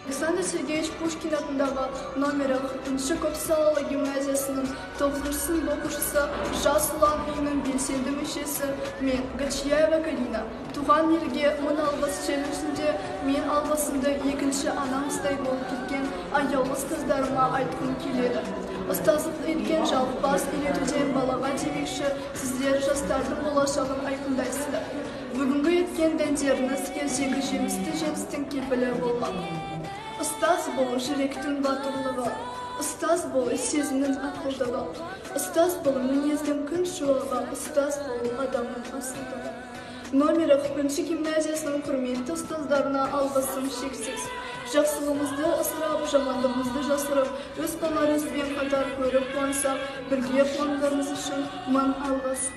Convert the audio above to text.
Александр Сергеевич Пушкин атындағы номері 40 көпсалалы гимназиясының 9 сынып оқушысы, «Жас ұлан» ұйымының белсенді мүшесі мен, Гачияева Карина, «Туған елге мың алғыс» челленджінде мен алғысымды екінші анамыздай болып кеткен аяулы ұстаздарыма айтқым келеді. Ұстаздық еткен жалықпас, үйретуден балаға демекші, сіздер жастардың болашағын айқындайсыздар. Бүгінгі еткен дәндеріңіз ертеңгі жемісті жемістің кепілі болмақ. Ұстаз бол — жүректің батырлығы, ұстаз бол — сезімнің ақылдығы, ұстаз бол — мінездің күн шуағы, ұстаз бол — адамның асылдығы. Номері 40 гимназиясының құрметті ұстаздарына алғысым шексіз. Жақсылығымызды ысырап, жамандығымызды жасырып, өз балаларымызбен қатар көріп қуансақ, бірге қуанғаныңыз үшін мың алғыс.